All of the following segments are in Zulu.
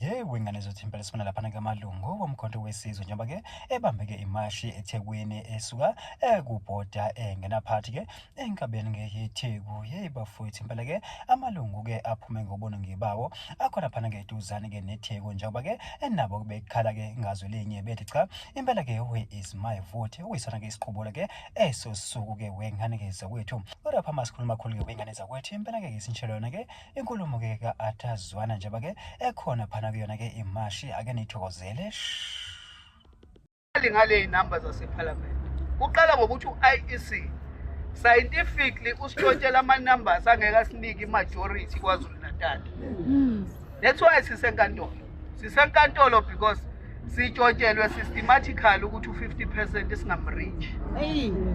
Yebo, ingane zethu impela sibona laphana ke amalungu woMkhonto weSizwe njengoba ke ebambeke imashi eThekwini esuka ekubhoda engena phakathi ke enkabeni ke yeTheku. Yeyi bafowethu impela ke amalungu ke aphume ngobuningi bawo akhona phana ke eduzane ke neTheku njengoba ke enabo bekhala ke ngazwi linye bethi cha impela ke where is my vote okuyisona ke isiqubulo ke esosuku ke wengane ke zakwethu. Kodwa phama sikhuluma kakhulu ke wengane zakwethu impela ke isintshelwana ke inkulumo ke ka-Arthur Zwana njengoba ke ekhona phana kuyona ke imashi ake nithokozele. Ngale iy'namba zasephalamende kuqala ngokuthi u-IEC scientifically usitshontshela ama-numbers angeke asinike i-majority KwaZulu Natal. That's why sisenkantolo, sisenkantolo because sitshontshelwe systematically ukuthi u-50% singamreach.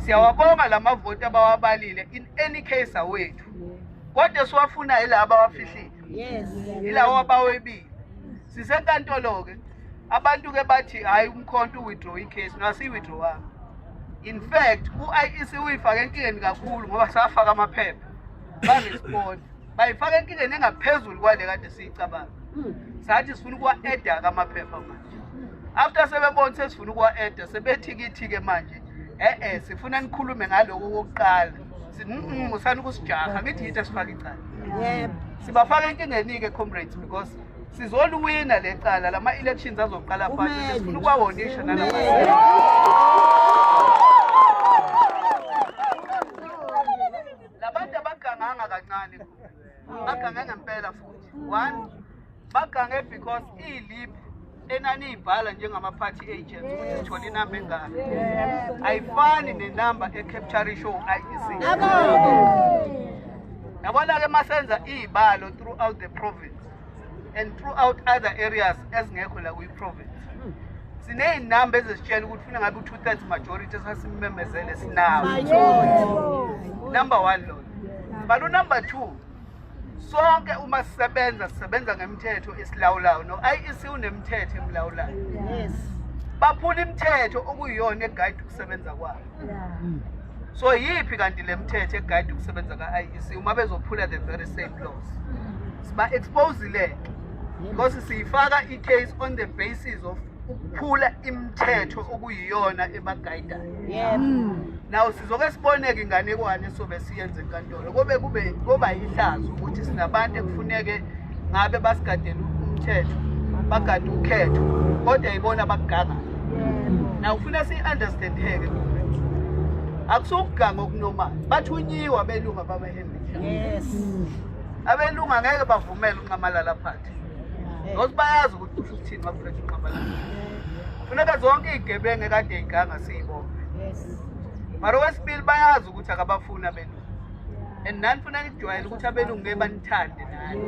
Siyawabonga la mavoti abawabalile, in any case awethu, kodwa esiwafuna yilaba abawafihlile, yilawo abawebile. Sisenkantolo-ke, abantu-ke bathi hhayi, uMkhonto u-withdraw i-case. No, asiyi-withdrawanga. In fact, u-IEC uyifake enkingeni kakhulu ngoba safaka amaphepha, ba-respond, bayifaka enkingeni engaphezulu kwale kade siyicabanga. Sathi sifuna ukuwa-adda-ke amaphepha manje. After sebebona sesifuna ukuwa-adda, sebethi kithi-ke manje, e-e, sifuna nikhulume ngaloko kokuqala. Sithi usani ukusijaha, ngithi yithi esifake icala. Sibafaka enkingeni-ke, comrades, because sizoluwina le cala. Lama-elections azoqala phansi, sifuna ukuwawonisha nalama. Labantu abaganganga kancane, bagange ngempela futhi. One, bagange because iy'liphu enaniyibhala njengama-party agents ukuthi sithole inamba engaka ayifani nenamba e-capture u-IEC. Yabona-ke, masenza iy'balo throughout the province and throughout other areas ezingekho la kwi-province, siney'namba ezisitshela ukuthi funa ngabe u-2/3 majority esasimemezele sinawo. Number one lona, but u-number two, sonke uma sisebenza, sisebenza ngemithetho esilawulayo. No-IEC unemithetho emlawulayo. Baphula imithetho okuyiyona e-guide ukusebenza kwayo. So yiphi kanti le mithetho e-guide ukusebenza ka-IEC uma bezophula the very same laws? Siba-exposile because siyifaka i-case on the basis of ukuphula imithetho okuyiyona eba-guidayo. Now sizoke siboneke inganekwane esobe siyenze enkantolo, kobe kube koba ihlazo ukuthi sinabantu ekufuneke ngabe basigadela umthetho, bagade ukhetho, kodwa yibona abakuganga. Now ufuna siyi-understandeke, akusukuganga oku-normal. Bathunyiwe abelungu ababahendisha. Abelungu angeke bavumele uNxamalala phathi because bayazi ukuthi kusho ukuthini uma kuphethe uNxamalala. Funeka zonke iy'gebengu ekade y'ganga siyibophe. Mara okwesibili, bayazi ukuthi akabafuni abelungu, and nani funa nikujwayele ukuthi abelungu ngeke banithande nani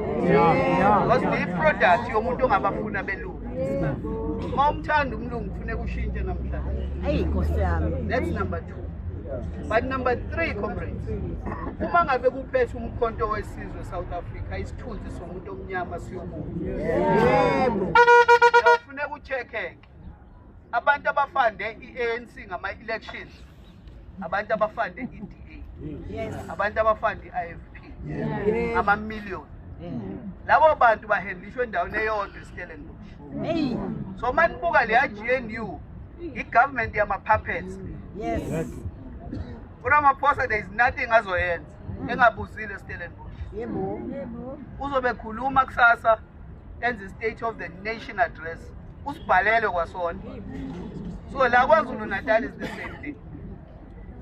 because niyi-product yomuntu ongabafuni abelungu. Uma umthanda umlungu, kufuneka ushintshe namhlanje. Eyi Nkosi yami. That's number two. But number three, comrades, uma ngabe kuphethe uMkhonto weSizwe South Africa, isithunzi somuntu omnyama siyobuya. Kufuneka u-check-eke abantu aba-funde i-ANC ngama-elections, abantu aba-funde i-DA, abantu aba-funde i-IFP ama-million. Labo bantu bahendlishwe endaweni eyodwa eStellenbosch. So manibuka leya GNU, i-government yama-puppets. URamaphosa, there is nothing azoyenza engabuzile Stellenbosch. Uzobe khuluma kusasa, enze state of the nation address, usibhalele kwasona. So la KwaZulu Natal is the same thing.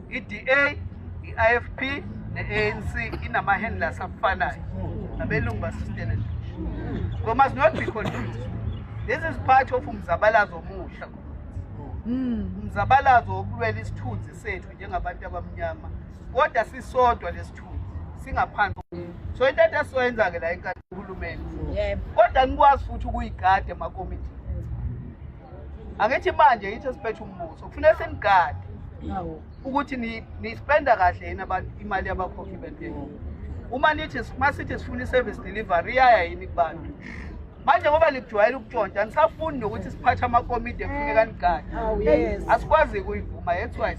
I-DA, i-IFP ne-ANC inama-handlers afanayo, abelungu baseStellenbosch. We must not be confused. This is part of umzabalazo omusha, umzabalazo wokulwela isithunzi sethu njengabantu abamnyama, kodwa sisodwa lesithunzi singaphansi. So into esizoyenza-ke la enkantolo, uhulumeni, kodwa nikwazi futhi ukuyigada emakomiti. Angithi manje yithi esiphethe umbuso, kufuneka senigade ukuthi nispenda kahle yini abantu imali yabakhokhi bentela. Uma nithi, masithi sifuna i-service delivery, iyaya yini kubantu? Manje ngoba nikujwayele ukutshontsha, anisafuni nokuthi siphathe amakomiti ekufuneka nigade. Asikwazi ukuyivuma. That's why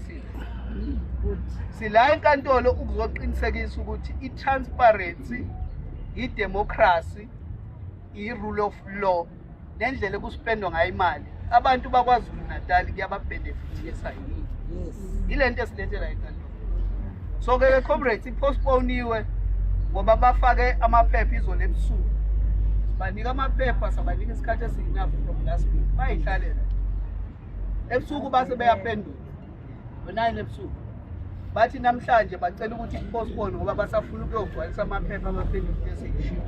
sila enkantolo ukuzoqinisekisa ukuthi i-transparency, i-democracy, i-rule of law. Nendlela ekuspendwa ngayo imali abantu baKwaZulu Natal kuyababhenefithisa yini. Yile nto esilethela enkantolo. So ke ke comrades, i-postponiwe ngoba bafake amaphepha izolo ebusuku. Sibanika amaphepha, sabanika isikhathi esiyi-enough from last week, bayihlalela. Ebusuku base beyaphendula ngo-9 ebusuku, bathi namhlanje bacela ukuthi ku-postpone ngoba basafuna ukuyogcwalisa amaphepha, abaphendula into esiyishiwo.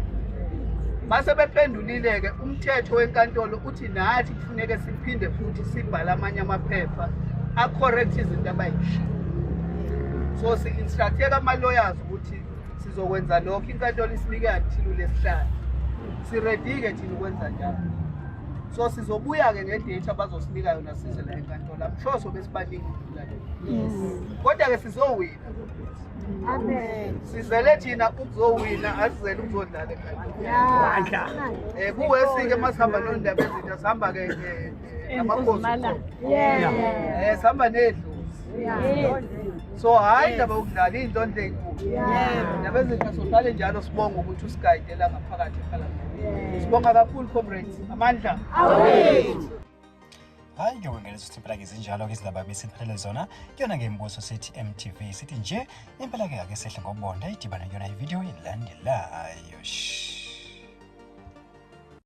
Base bephendulile-ke, umthetho wenkantolo uthi nathi kufuneke siphinde futhi sibhale amanye amaphepha a-correct izinto abayishiwo. So si-instructeka ama-lawyers ukuthi sizokwenza lokho. Inkantolo isinike until uLesihlanu. Si-ready-ke thina ukwenza njalo. So sizobuya-ke nge-date abazosinika yona, size la enkantolo. I'm sure sobe sibaningi ukudlula le, kodwa-ke sizowina. Amen. Sizele thina ukuzowina, asizele ukuzodlala enkantolo. Kuwesi-ke masihamba nondaba ezinto, sihamba-ke namakhosi, sihamba nedlozi. So hhayi, indaba yokudlala iy'nhlonhlo ey'nkulu, ndaba ezinto. Sohlale njalo sibonga ukuthi usigayidela ngaphakathi ephalamende. Sibonga kakhulu, comrades. Amandla! Hayi ke, wengelezo ukuthi impela-ke zinjalo-ke izindaba besiphathele zona kuyona-ke Imibuso sithi MTV. Sithi nje impela-ke ake sehle ngobonda, idibane kuyona ividiyo elandelayo.